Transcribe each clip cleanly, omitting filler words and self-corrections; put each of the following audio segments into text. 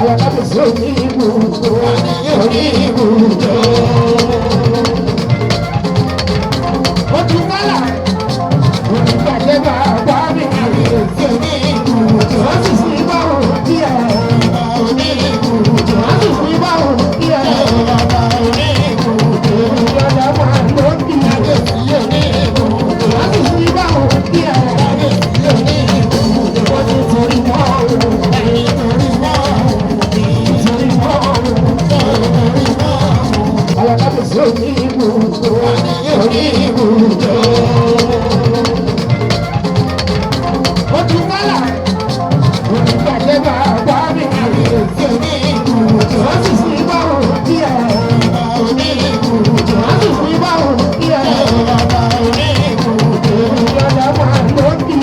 Alábàbẹ̀sẹ̀ òní ibùdó, òní ibùdó. Ojú kálá, onígbàjẹ́ bàbá mi. Òní ibùdó, wọ́n sì sí báwo díẹ̀. Òní ibùdó, wọ́n sì sí báwo díẹ̀. Òní ibùdó, ìjọba máa ló ń bì. Òní ibùdó, wọ́n sì sí báwo díẹ̀. Òní ibùdó, wọ́n ti torí mọ́ òun. Torí mọ́ òun. Torí mọ́ òun. Torí mọ́ òun. Alábàbẹ̀sẹ̀ òní ibùdó, òní ibùdó. Ojú kálá, onígbàjẹ́ bàbá mi. Òní ibùdó, wọ́n sì sí báwo díẹ̀. Òní ibùdó, wọ́n sì sí báwo díẹ̀. Òní ibùdó, ìjọba máa ló ń bì.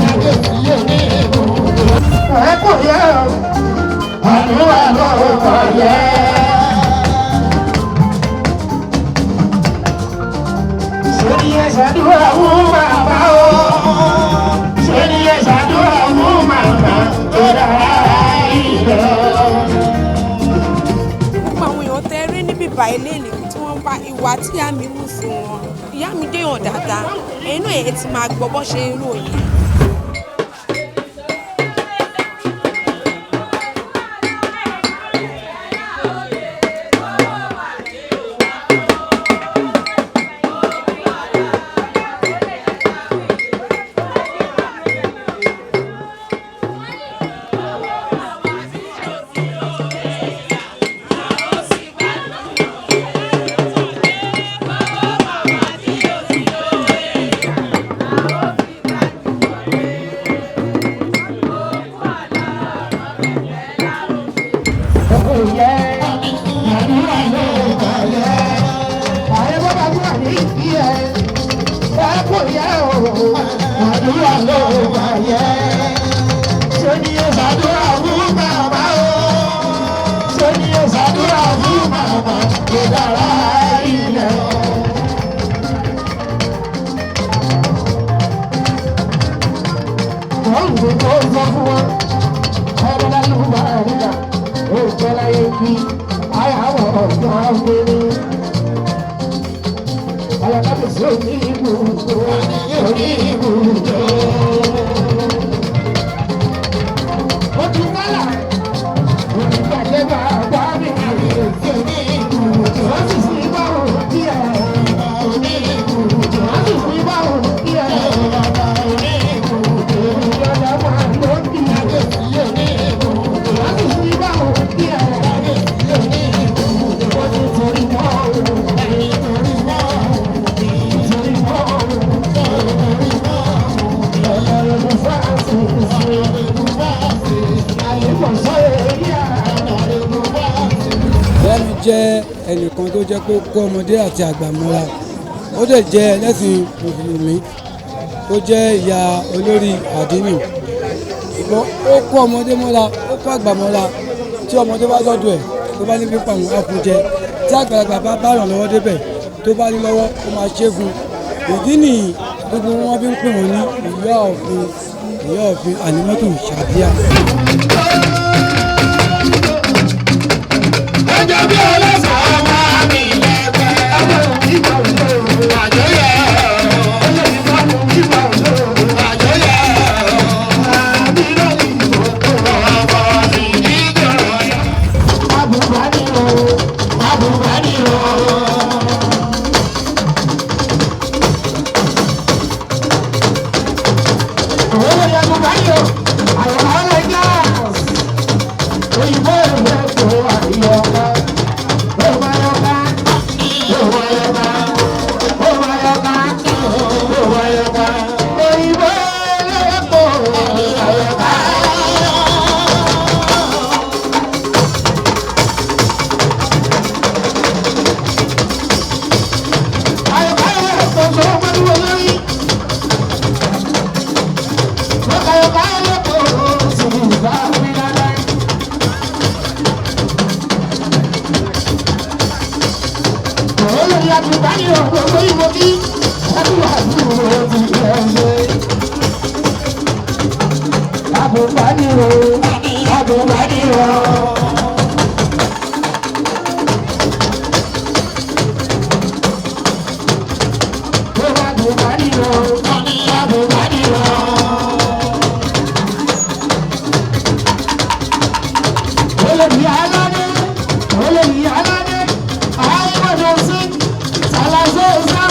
Òní ibùdó, ẹ kò yẹ o, àdúrà ló kọ̀ yẹ. Ṣé ni ẹ ṣàdúrà fún bàbá o? Ṣé ni ẹ ṣàdúrà fún màmá tó dára ìlọ? Gbogbo àwọn èèyàn tẹ rí níbí báyìí léèlì tí wọ́n bá ìwà tí ìyá mi wù sí wọn, ìyá mi déyàn dáadáa, ẹ̀yin náà ẹ̀ ti máa gbọ́ bọ́ ṣe ń ròyìn. Kò yẹ, àdúrà ló kọ̀ yẹ. Ààrẹ bọ́bá wà ní ìdí ẹ̀. Ẹ kò yẹ o, àdúrà ló kọ̀ yẹ. Ṣé ni ẹ ṣàdúrà fún bàbá o? Ṣé ni ẹ ṣàdúrà fún màmá tó dára ilẹ̀ o? Wọ́n ń gbé sọ fún wọn, ẹ̀rọ lálùbọ̀ àríkà, ó pẹ́ láyé bí àyàwó ọ̀gbọ́n gbélé. Alábàbẹ̀sẹ̀ òní ibùdó, òní ibùdó. Ojú kálá, onígbàjẹ́ bàbá mi. Òní ibùdó, wọ́n sì sí báwo díẹ̀. Òní ibùdó, wọ́n sì sí báwo díẹ̀. Òní ibùdó, ìjọba máa ló ń bì. Òní ibùdó, wọ́n sì sí báwo díẹ̀. Òní ibùdó, wọ́n ti torí mọ́ òun. Torí mọ́ òun. Torí mọ́ òun. Torí mọ́ òun. Ọlọ́run Francis. Àyẹ̀mọ̀sọ́ èyí à. Ìyá mi jẹ́ ẹnìkan tó jẹ́ pé ó kó ọmọdé àti àgbà mọ́ra. Ó dẹ̀ jẹ́ ẹlẹ́sìn mùsùlùmí tó jẹ́ ìyá olórí àdínì. Ṣùgbọ́n ó kó ọmọdé mọ́ra, ó kó àgbà mọ́ra. Tí ọmọdé bá dọ́dọ̀ ẹ̀ tó bá ní pípa òun á fún jẹ. Tí àgbàlagbà bá bá ràn lọ́wọ́ débẹ̀ tó bá ní lọ́wọ́ ó máa ṣe fún un. Ìdí nìyí gbogbo wọn fi ń pè wọ́n ní ìyá òfin, ìyá òfin Àlímọ́tù Ṣàdíà. Ẹjọ́ bí ọlọ́sàn máa mi lẹ́gbẹ̀ẹ́. Àjọyọ̀. Àjọyọ̀. Abùbánirò, abùbánirò. Òwe abùbánirò, àyàwó ọlọ́jà. Òyìnbó ẹ̀rọ tó àyọ̀ká. Ó máa yọ̀ká, ó máa yọ̀ká, ó máa yọ̀ká, ó máa yọ̀ká. Òyìnbó ẹ̀rọ tó àyọ̀ká. Àyọ̀ká ẹ̀rọ tó sọ̀rọ̀ pẹ̀lú olórí. Àyọ̀ká ẹ̀rọ tó sọ̀rọ̀ bá mi dáadáa. Olórí àtúbánirò gbogbo ìwò kí ẹkú àdúró ti ẹ ṣe. Àbùbánirò, àbùbánirò. Olórí aládé, olórí aládé, àìmọ̀dọ̀ sí, sàlàsóòsà.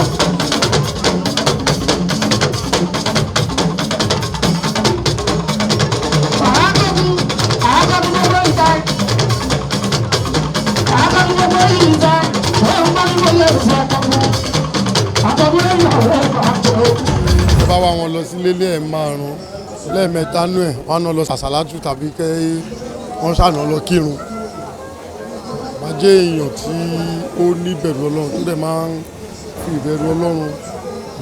Àákọ́kù, àákọ́kù gbogbo ìta. Àákọ́kù gbogbo ìta. Wọ́n ń bá ní wọlé ìfọ̀ àkọ́kù. Àkọ́kù lẹ́yìn ọ̀rẹ́ ìfọ̀ àkọ́kù. Ẹ bá wá wọn lọ sílé lẹ́ẹ̀márùn lẹ́ẹ̀mẹ́ta nú ẹ̀, wọn á ná lọ sàṣàlátù tàbí kẹ́ wọ́n ṣàná lọ kírun. Má jẹ́ èèyàn tí ó ní ìbẹ̀rù Ọlọ́run, tó dẹ̀ máa ń fi ìbẹ̀rù Ọlọ́run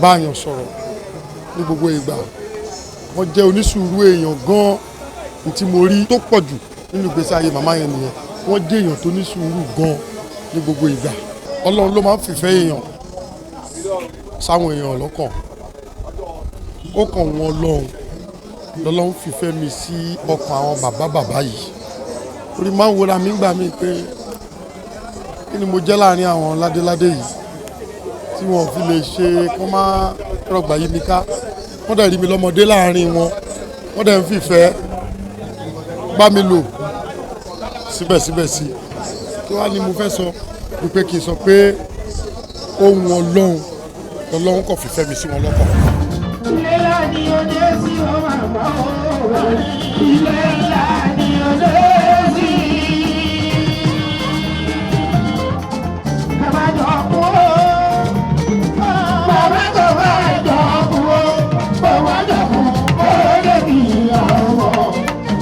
báyàn sọ̀rọ̀ ní gbogbo ìgbà. Wọ́n jẹ́ onísùúrù èèyàn gan-an. Ní tí mo rí tó pọ̀ jù nínú ìgbésí ayé màmá yẹn nìyẹn. Wọ́n jẹ́ èèyàn tó ní sùúrù gan-an ní gbogbo ìgbà. Ọlọ́run ló máa ń fìfẹ́ èèyàn sáwọn èèyàn lọ́kàn. Ó kàn wọ́n lọ́hùn lọ́lọ́hún fìfẹ́ mi sí ọkàn àwọn bàbá bàbá yìí. Orí máa ń wọra mi gbà mí pé kí ni mo jẹ́ láàrin àwọn ládéládé yìí tí wọn fi lè ṣe kó má rọgbà yí mi ká. Wọ́n dẹ̀ rí mi lọ́mọdé láàrin wọn, wọ́n dẹ̀ ń fìfẹ́ bá mi lò síbẹ̀síbẹ̀ sí. Kí wàá ní mo fẹ́ sọ wípé kí n sọ pé ohun Ọlọ́run lọ́lọ́hún kò fìfẹ́ mi sí wọn lọ́kàn. Ilé ńlá ni òde sí ọmọ àgbà ọ̀rọ̀. Ilé ńlá ni òde sí. Bàbá jọ kú ó. Bàbá tó bá jọ kú ó. Bàbá jọ kú ó lè bí ọmọ.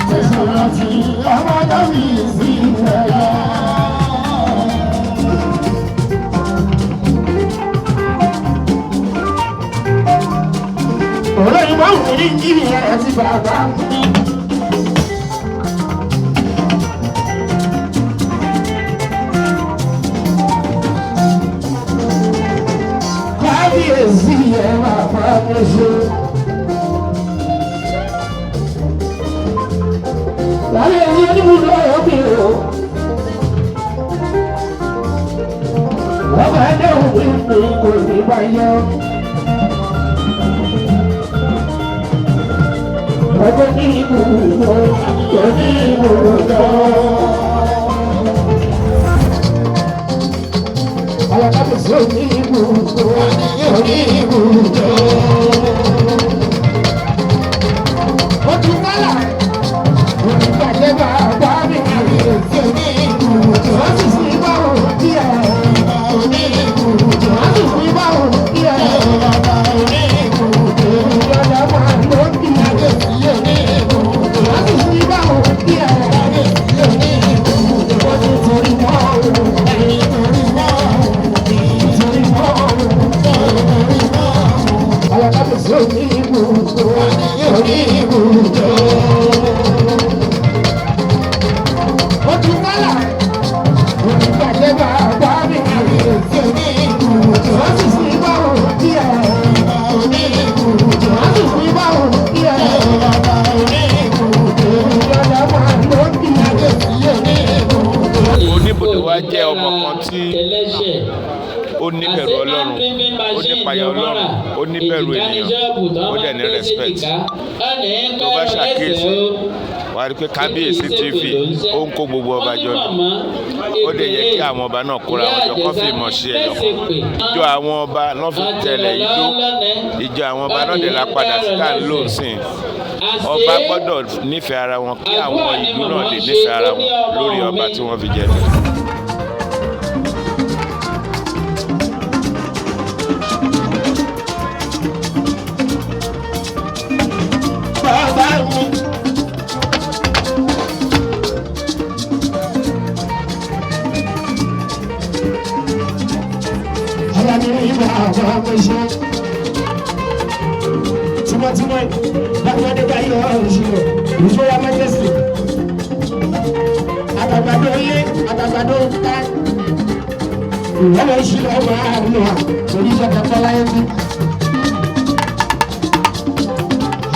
Tẹ̀sán láti ọmọ tó fi sílẹ̀ lọ. Olórí máa ń rí níbi ẹ̀ ti bàbá mi. Kábíyèsí ẹ̀ bàbá mi ṣe. Kábíyèsí oníbùdó òbí o. Wọ́n bá dé òwe mi kò ní báyọ̀. Ọjọ́ ní ibùdó, ọjọ́ ní ibùdó. Alákàbíyèsí òní ibùdó, òní ibùdó. Ojú kálá, olùgbàjẹ́ bàbá mi. Kábíyèsí òní ibùdó, wọ́n sì sí báwo díẹ̀. Òní ibùdó, wọ́n sì sí báwo díẹ̀. Òní ibùdó, ìjọba máa ń lọ bí. Kábíyèsí òní ibùdó, wọ́n sì sí báwo díẹ̀. Kábíyèsí òní ibùdó, wọ́n ti torí mọ́ òun. Torí mọ́ òun, torí mọ́ òun, torí mọ́ òun. Alákàbíyèsí òní ibùdó, òní ibùdó. Ojú kálá, olùgbàjẹ́ bàbá mi. Kábíyèsí òní ibùdó, wọ́n sì sí báwo díẹ̀. Òní ibùdó, wọ́n sì sí báwo díẹ̀. Òní ibùdó, ìjọba máa ń lọ bí. Kábíyèsí òní ibùdó. Oníbodè wa jẹ́ ọmọ kan tí ó níbẹ̀rù Ọlọ́run, ó nípayà Ọlọ́run, ó níbẹ̀rù ènìyàn, ó dẹ̀ ní respect. Tó bá ṣàkíyèsí, wàá rí i pé Kábíyèsí TV ó ń kó gbogbo ọba jọ ni. Ó dẹ̀ yẹ kí àwọn ọba náà kóra wọn jọ kó fi ìmọ̀ ṣe ẹyọ kan. Ìjọ àwọn ọba náà fi tẹ̀lẹ̀ ìjó, ìjọ àwọn ọba náà dẹ̀ la padà sí tá à ń lò sí. Ọba gbọ́dọ̀ nífẹ̀ẹ́ ara wọn kí àwọn ìlú náà lè nífẹ̀ẹ́ ara wọn lórí ọba tí wọ́n fi jẹ. Bàbá mi. Ara mi ní bàbá mi ṣe. Tímọ́tímọ́ bàbá Adébáyọ̀ ọ̀ṣun His Royal Majesty. Àtàgbàdo ilé, àtàgbàdo ta. Ìwọ́n ṣílẹ̀ ọmọ àrùn wa, oníṣẹ́ kẹfọ́ láyé bí.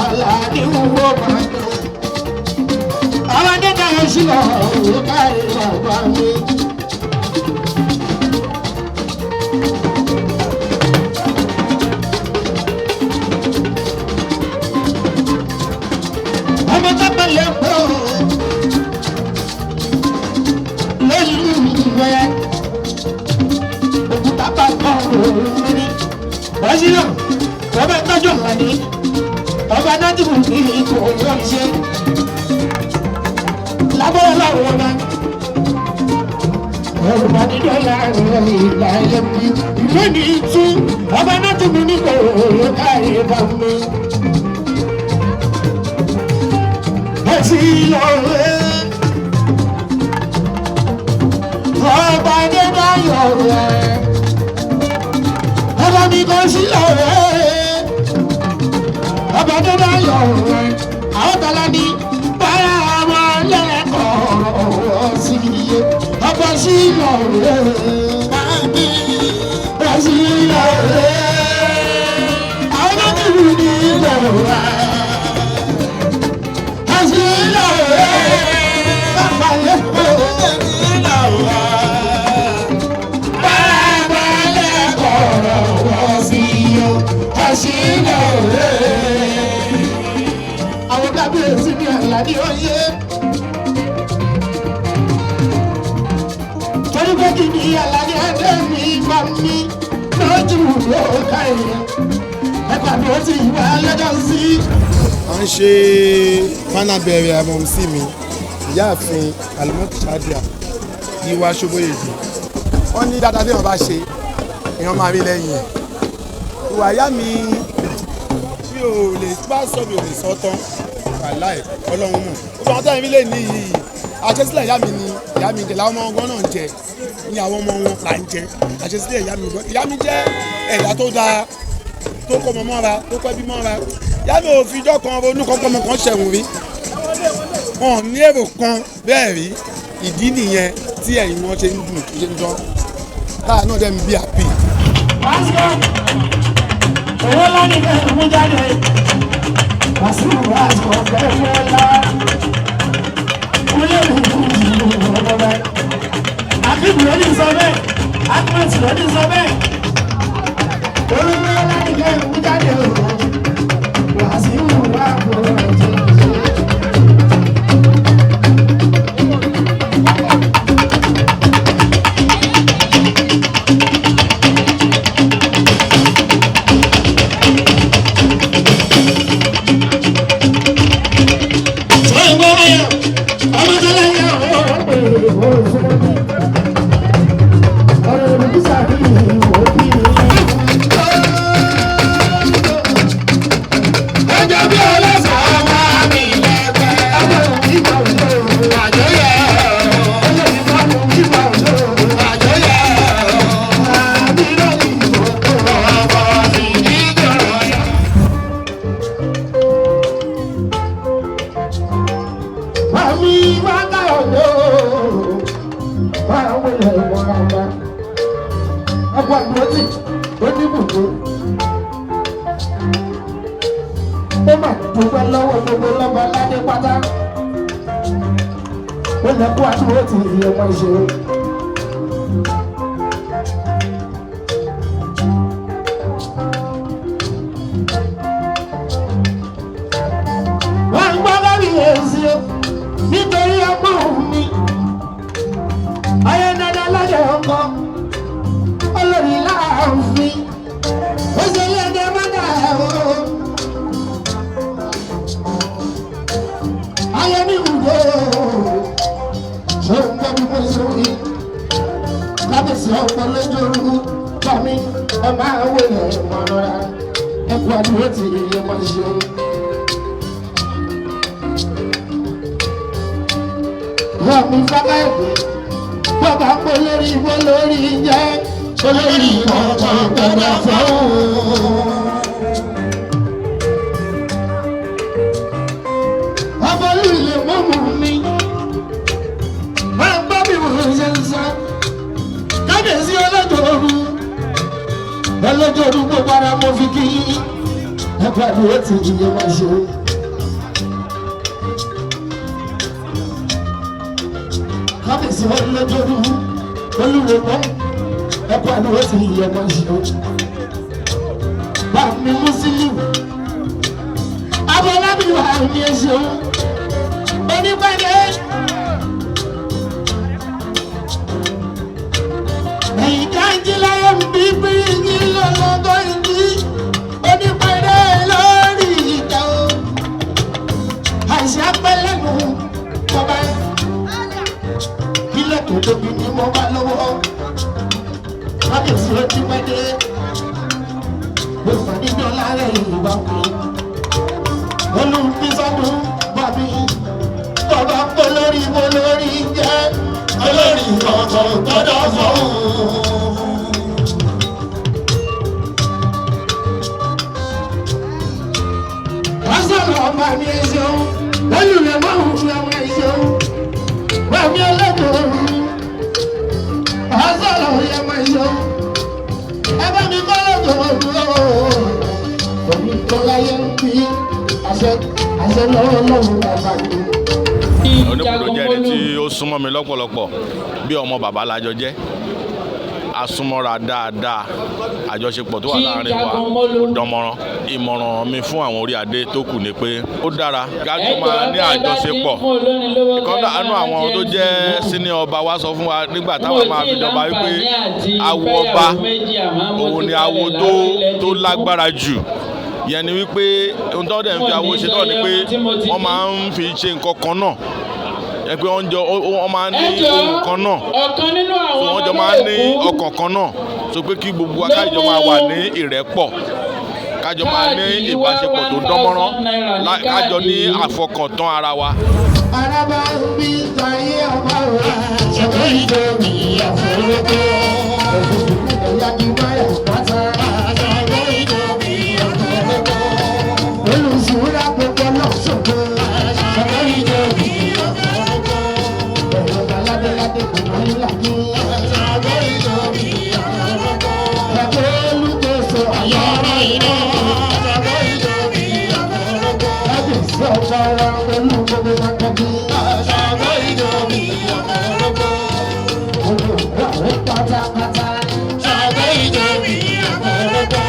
Àlàní wúwo máa ń lò. Àwọn Adébáyọ̀ ṣílẹ̀ ọ̀hún káyé bàbá mi. Ọmọ tábà lè pọ̀. Ẹ̀sìn náà, ọba tọ́jú àlàní, ọba nájìmù ní ipò òjò ṣe. Lábọ́lá láwọn ọba. Yorùbá dídọ́là rẹ̀ ìlà ẹ̀mí. Ìlú ní tú, ọba nájìmù ní ipò òjò káyé bá mi. Ẹ̀sìn lọ́rẹ́. Ọba Adébáyọ̀ rẹ̀. Ọba mi kò sí lọ́rẹ́. Ọba Adébáyọ̀ rẹ̀. Àwọn tọ́lá ní bára wọn lẹ́kọ̀ọ́ sí iye. Ọba sí lọ́rẹ́. Ọba sí lọ́rẹ́. Àwọn tó ti ní lọ́rẹ́. Ọba sí lọ́rẹ́. Bàbá lẹ́kọ̀ọ́. Àwọn kábíyèsí ní Àlàní oyè. Torí pé kí ni Àlàní ẹgbẹ́ mi bá mi lójú ló ká èèyàn. Ẹgbà mi ó ti wá lọ́jọ́ sí. À ń ṣe final burial mọ̀mísí mi, ìyáàfin Alimọ́tò Shadia Ìwà Ṣoboyèjì. Wọ́n ní dáadáa bí wọ́n bá ṣe, èèyàn máa rí lẹ́yìn ẹ̀. Ìwà ìyá mi mi ò lè bá sọ, mi ò lè sọ tán, wàláì Ọlọ́run mọ̀. Ó bá wọn tẹ́lẹ̀ mi lè ní yìí, àṣesílẹ̀ ìyá mi ni ìyá mi jẹ, làwọn ọmọ ọgbọ́n náà ń jẹ, ní àwọn ọmọ wọn là ń jẹ. Àṣesílẹ̀ ìyá mi gbọ́. Ìyá mi jẹ́ ẹ̀dá tó dáa, tó kọ́ ọmọ mọ́ra, tó kọ́ ẹbí mọ́ra. Ìyá mi ò fi ijọ́ kan ronú kankan, ọmọ kan ṣẹ̀wọ̀n rí, wọn ò ní èrò kan bẹ́ẹ̀ rí. Ìdí nìyẹn tí ẹ̀yìn wọn ṣe ń dùn, ṣe ń dán, táà náà dẹ̀ ń bí àpì. Pásítọ̀, owó lánìí kẹ́ mú jáde. Wàsíù pásítọ̀ fẹ́ fẹ́ lá. Kúlẹ̀ ìlú ìlú ọmọ bẹ́ẹ̀. Akíbu ló ní sọ bẹ́ẹ̀. Ahmed ló ní sọ bẹ́ẹ̀. Owó lánìí kẹ́ mú jáde o. Wàsíù pásítọ̀ jẹ́. Mami wá káyọ̀ ló máa ń wọlé ìwọ̀n àgbà. Ọkọ̀ àgbọ̀tì ó ní bùkún. Ó mà dúpẹ́ lọ́wọ́ gbogbo lọ́ba ládé pátá. Ó lọ kó àdúró ti iye wọn ṣe. Wọ́n ń gbọ́ lórí èsì o nítorí ọgbọ́n mi. Ayé dandan lọ́dẹ̀ ọkọ, olórí láàfin, ó ṣe léde mọ́tà o. Ayé ní ìwúdó, ṣé ń gbọ́ bí mo ṣe wí? Lábẹ́sí ọ̀pọ̀ lójoojú, bàmí ẹ máa wọlé ìmọ̀ràn, ẹ kú àdúró tí iye máa ṣe. Wọ́n fákàyèdè bàbá pọ̀ lórí ìwọ lórí jẹ́ olórí ọ̀pọ̀ gbọ́dọ̀ fọ́ọ̀hún. Ọmọ ilé mọ́mú mi máa ń bá mi wò ṣe ń sọ. Kábíyèsí ọlọ́jọ́rú ọlọ́jọ́rú gbogbo ara mo fi kí ẹgbẹ́ àdúró ti iye wá ṣe. Kábíyèsí ọlọ́jọ́rú olúwo mọ́ ẹ̀kọ́ àdúró ti iye wá ṣe. Bàmí Mùsílíù Abọ́lábí wà ní ẹ̀ṣẹ̀ onípàdé. Ẹ̀yìn kájí láyé ń bí bí yín lọ́lọ́gọ́ ìdí. Tóbi ni mo bá lọ́wọ́. Kábíyèsí ó ti pẹ́ dé. Mo fà nínú ọlá rẹ̀ ìwà pé. Olùfisọ́dún bàbí. Bàbá polórí polórí jẹ́. Olórí ọ̀tọ̀ gbọ́dọ̀ fọ́hùn. Wọ́n sọ̀rọ̀ ọba mi ẹ ṣeun. Olùrẹ̀ mọ́ òun àwọn ẹ ṣeun. Bàmí ọlọ́dún wọ́n sọ̀rọ̀ òye mọ̀ ẹ ṣeun. Ẹ bá mi kọ́ lọ́dọ̀ ọdún ooo. Òní tó láyé ń bí àṣẹ àṣẹ lọ́wọ́ lọ́wọ́ bàbá mi. Oníbùdó jẹ́ ẹni tí ó súnmọ́ mi lọ́pọ̀lọpọ̀, bí ọmọ bàbá lájọ jẹ́. A súnmọ́ra dáadáa, àjọṣepọ̀ tó wà láàrin wa ó dánmọ́rán. Ìmọ̀ràn mi fún àwọn orí adé tó kù ni pé ó dára kájọ máa ní àjọṣepọ̀. Ìkọ́ńtà àánú àwọn tó jẹ́ sínú ọba wa sọ fún wa nígbà táwọn máa fi jọba wípé awo ọba òun ni awo tó lágbára jù. Yẹn ni wípé ohun tó dẹ̀ ń fi awo ṣe náà ni pé wọ́n máa ń fi ṣe nǹkan kan náà, yẹ pé wọ́n jọ wọ́n máa ń ní ohun kan náà, so wọ́n jọ máa ń ní ọkàn kan náà, so pé kí gbogbo wa kájọ máa wà ní ìrẹ́pọ̀, kájọ máa ní ìbáṣepọ̀ tó dánmọ́rán, kájọ ní àfọkàntán ara wa. Araba ń bí jayé ọba wa. Ṣètò ìjọbi àforógbó. Ẹ̀yà kí wáyà pátá. Ṣètò ìjọbi àforógbó. Olùsúra gbogbo lọ́sọ̀gbọ́. Ṣètò ìjọbi àforógbó. Ẹ̀rọ aládéládé kò ní lájú. Ṣètò ìjọbi àforógbó. Ẹ̀kọ́ olùkóso àyọ̀rọ̀ iná. Ṣètò ìjọbi àforógbó. Kábíyèsí ọba wa pẹ̀lú gbogbo akẹ́bí. Ṣètò ìjọbi àforógbó. Olùkọ́ pátápátá. Ṣètò ìjọbi àforógbó.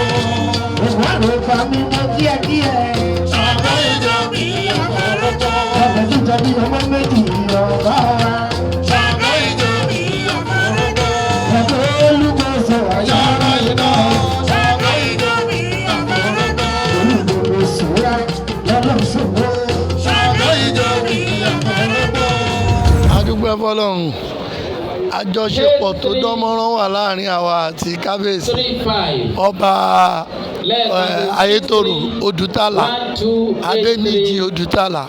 Ìwádìí fa mímọ́ díẹ̀díẹ̀. Ṣètò ìjọbi àforógbó. Ọbẹ̀ jíjọ bí ọmọ méjì ọba wa. Ṣètò ìjọbi àforógbó. Ẹ̀kọ́ olùkóso àyọ̀rọ̀ iná. Ṣètò ìjọbi àforógbó. Olùdókòwò sùúrà lọ́lọ́sọ̀gbọ́. Ṣètò ìjọbi àforógbó. A dúpẹ́ fọlọ́run, àjọṣepọ̀ tó dánmọ́rán wà láàrin àwa àti kábíyèsí ọba Ayétòrò Odùtàlà Adéníjì Odùtàlà.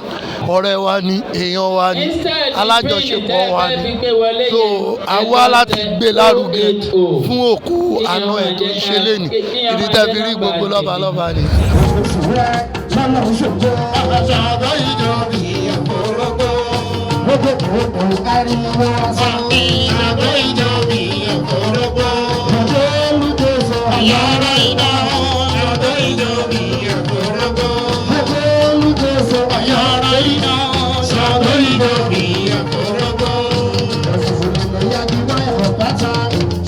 Ọ̀rẹ́ wa ni, èèyàn wa ni, alájọṣepọ̀ wa ni, so àwa láti gbé lárugẹ fún òkú àna ẹ̀ tó ń ṣe lénìí. Ìdí tẹ́ fi rí gbogbo lọ́balọ́ba ni. Olùsúra lọ́lọ́sọ̀gbọ́. Ṣètò ìjọbi àforógbó. Gbogbo ariwo asán. Ṣètò ìjọbi àforógbó. Gbogbo olùkóso àyọ̀rọ̀ iná. Ṣètò ìjọbi àforógbó. Gbogbo olùkóso àyọ̀rọ̀ iná. Ṣètò ìjọbi àforógbó.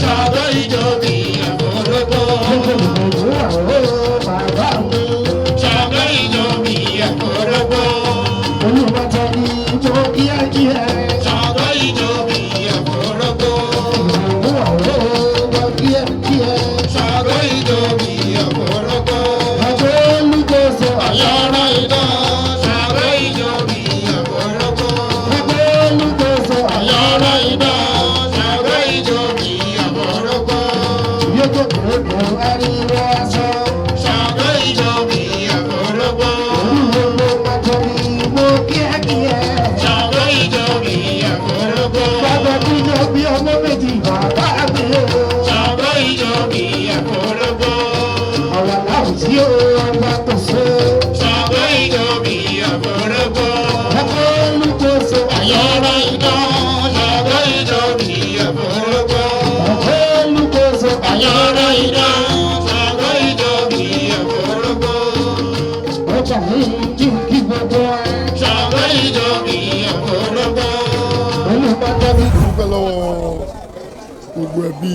Ṣètò ìjọbi àforógbó. Gbogbo bàbá mi. Ṣètò ìjọbi àforógbó. Olùbàtà ni mo kíákíá. Ṣètò ìjọbi àforógbó. Ìwọ kíákíá. Ṣètò ìjọbi àforógbó. Àjọ olùkóso àyọ̀rọ̀ iná. Ṣètò ìjọbi àforógbó. Àjọ olùkóso àyọ̀rọ̀ iná. Ṣètò ìjọbi àforógbó. Yóò gbogbo ariwo aṣọ. Ṣètò ìjọbi àforógbó. Olúwo pàtó ni mo kíákíá. Ṣètò ìjọbi àforógbó. Bàbá mi yọ bí ọmọ méjì bàbá mi o. Ṣètò ìjọbi àforógbó. Ọ̀rọ̀ láwùjí o, ọba tó ṣe. Ṣètò ìjọbi àforógbó. Ẹ̀kọ́ olùkóso àyọ̀rọ̀ iná. Ṣètò ìjọbi àforógbó. Ẹ̀kọ́ olùkóso àyọ̀rọ̀ iná. Ṣètò ìjọbi àforógbó. Ọjà yìí kí kí gbogbo ẹ. Ṣètò ìjọbi àforógbó. Olùbàdàn mi. Dúpẹ́ lọ́wọ́ gbogbo ẹbí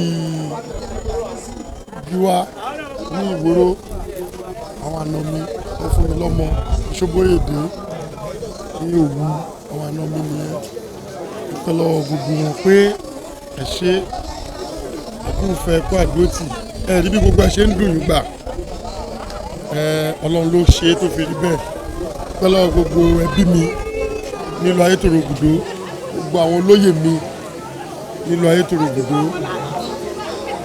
Gíwá ní ìgboro, àwọn àna mi wọ́n fún mi lọ́mọ Ṣóbóyèdé ní Òwu, àwọn àna mi nìyẹn. Dúpẹ́ lọ́wọ́ gbogbo wọn pé ẹ ṣé, ẹ kú fẹ́ kó àdúrótì, ẹ rí bí gbogbo ẹ ṣe ń dùn yín gbà, ẹ Ọlọ́run ló ṣe é tó fi rí bẹ́ẹ̀. Dúpẹ́ lọ́wọ́ gbogbo ẹbí mi nílùú Ayétòrò Ògùdó, gbogbo àwọn olóyè mi, Nílùú Ayétòrò Ibùdó.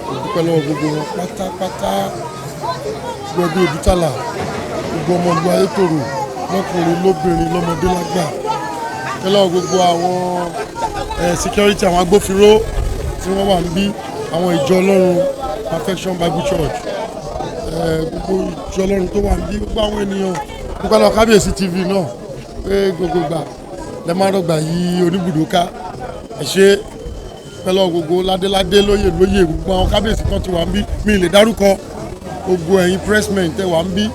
Mo dúpẹ́ lọ́wọ́ gbogbo wọn pátápátá, gbogbo ẹbí Odùtàlà, gbogbo ọmọ ìlú Ayétòrò, lọ́kùnrin, lóbìnrin, lọ́mọdé, lágbà. Dúpẹ́ lọ́wọ́ gbogbo àwọn security, àwọn agbófinró tí wọ́n wà níbí, àwọn ìjọ Ọlọ́run, Perfection Bible Church, gbogbo ìjọ Ọlọ́run tó wà níbí, gbogbo àwọn ènìyàn. Dúpẹ́ lọ́wọ́ Kábíyèsí TV náà pé gbogbo gbà lẹ máa rọgbà yí oníbùdó ká. Ẹ ṣe. Dúpẹ́ lọ́wọ́ gbogbo ládéládé, lóyè lóyè, gbogbo àwọn kábíyèsí kan ti wà níbí, mi lè dárúkọ. Gbogbo ẹ̀yin pressmen tẹ wà níbí,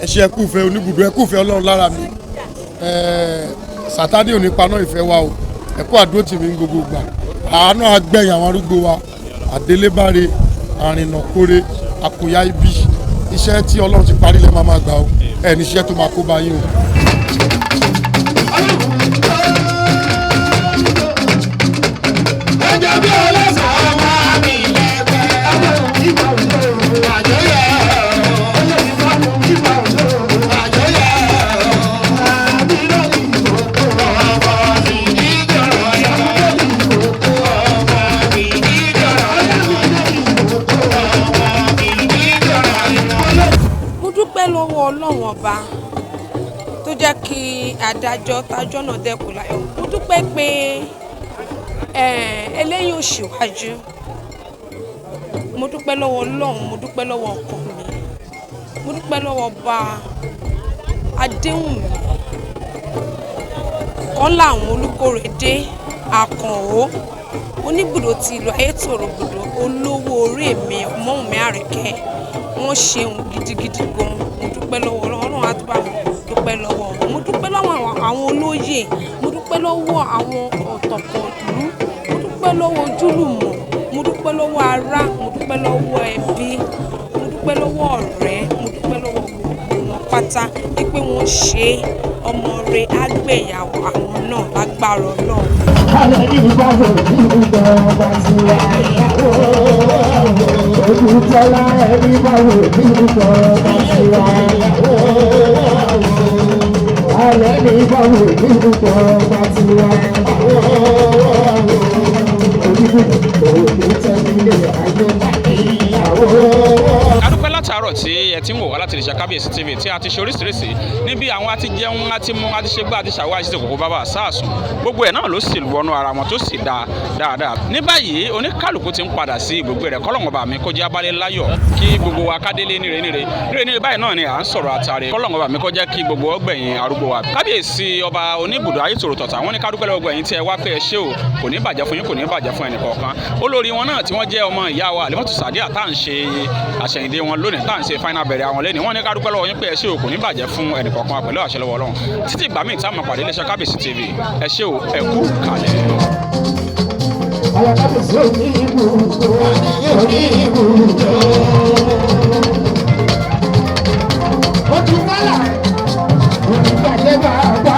ẹ ṣe. Ẹ kúfẹ́ oníbùdó, ẹ kúfẹ́ Ọlọ́run lára mi. Sátánì ò ní paná ìfẹ́ wa o. Ẹ kú àdúró tì mí ní gbogbo gbà. Àánú àgbẹ̀yìn àwọn arúgbó wa, àdélébáre, àrìnàkóre, àkóyá ibi. Iṣẹ́ tí Ọlọ́run ti parí lẹ́ máa máa gbà o. Ẹ ní iṣẹ́ tó máa kó bá yín o. Ẹjọ́ bí ọlọ́sàn ọmọ mi lẹ́gbẹ̀ẹ́. Àjọyọ̀. Àjọyọ̀. Ọmọ mi níjọ̀rọ̀ yọ. Ọmọ mi níjọ̀rọ̀ yọ. Ọmọ mi níjọ̀rọ̀ yọ. Mo dúpẹ́ lọ́wọ́ Ọlọ́run Ọba tó jẹ́ kí adájọ́ tájọ́ náà dẹ́kun láyọ̀. Mo dúpẹ́ pé eléyìí ò ṣíwájú. Mo dúpẹ́ lọ́wọ́ Ọlọ́run, mo dúpẹ́ lọ́wọ́ ọkọ mi, mo dúpẹ́ lọ́wọ́ Ọba Adéwùnmí Kọ́lá àwọn Olùkórèdé Àkànó, oníbùdó ti ìlú Ayétòrò Ibùdó, olówó orí mi, Ọmọ́wùnmí Àríkẹ́. Wọ́n ṣeun gidigidi gan. Mo dúpẹ́ lọ́wọ́ Ọlọ́run. Ọlọ́run á tún bá mi dúpẹ́ lọ́wọ́ wọn. Mo dúpẹ́ lọ́wọ́ àwọn olóyè, mo dúpẹ́ lọ́wọ́ àwọn ọ̀tọ̀kọ̀lú, mo dúpẹ́ lọ́wọ́ ojúlùmọ̀, mo dúpẹ́ lọ́wọ́ ará, mo dúpẹ́ lọ́wọ́ ẹbí, mo dúpẹ́ lọ́wọ́ ọ̀rẹ́, mo dúpẹ́ lọ́wọ́ gbogbo wọn pátá wípé wọ́n ṣe ọmọ rẹ̀ àgbẹ̀yàwó àwọn náà lágbára Ọlọ́run. Alẹ́ ní ìbáwò ní ìgbà ọba tí wà ìyàwó. Olùtọ́lá ẹni báwo ní ìgbà ọba tí wà ìyàwó. Alẹ́ ní ìbáwò ní ìgbà ọba tí wà ìyàwó. Oníbùdó òní tẹ́lẹ̀ ayé ìyàwó. Adúpẹ́ látàárọ̀ tí ẹ ti ń wò wá láti iléeṣẹ́ Kábíyèsí TV tí a ti ṣe oríṣiríṣi níbi. Àwọn àti jẹun, àti mu, àti ṣe gbá, àti ṣàwọ́, àti ṣe kòkó bàbá sáàsùn, gbogbo ẹ̀ náà ló sì wọnú ara wọn tó sì dáa dáadáa. Ní báyìí, oníkálukú ti ń padà sí ibùgbé rẹ̀. Kọ́lọ́hun Ọba mi kó jẹ́ abálé láyọ̀, kí gbogbo wa kádélé níre níre níre níre. Báyìí náà ni à ń sọ̀rọ̀ àtàrẹ. Kọ́lọ́hun Ọba mi kó jẹ́ kí gbogbo ọgbẹ̀yìn arúgbó wa. Kábíyèsí Ọba Oníbùdó Ayétòrò Tọ̀tà, wọ́n ní ká dúpẹ́ lọ́wọ́ gbogbo ẹ̀yin tí ẹ wá pé ẹ ṣé o. Kò ní bàjẹ́ fún yín, kò ní bàjẹ́ fún ẹnì kọ̀ọ̀kan. Olórí wọn náà tí wọ́n jẹ́ ọmọ ìyá wa Àlímọ́tù Sàdíà, tá à ń ṣe àṣẹ̀yìndé wọn lónìí, tá à ń ṣe final burial àwọn lẹ́ni, wọ́n ní ká dúpẹ́ lọ́wọ́ yín pé ẹ ṣé o. Kò ní bàjẹ́ fún ẹnì kọ̀ọ̀kan wa pẹ̀lú àṣẹ lọ́wọ́ Ọlọ́run. Títí ìgbà míì tá a máa pàdé iléeṣẹ́ Kábíyèsí TV, ẹ ṣé o, ẹ kú kalẹ̀. Àwọn kábíyèsí oníbùdó oníbùdó. Ojú kálá, olùgbàjẹ́ bàbá.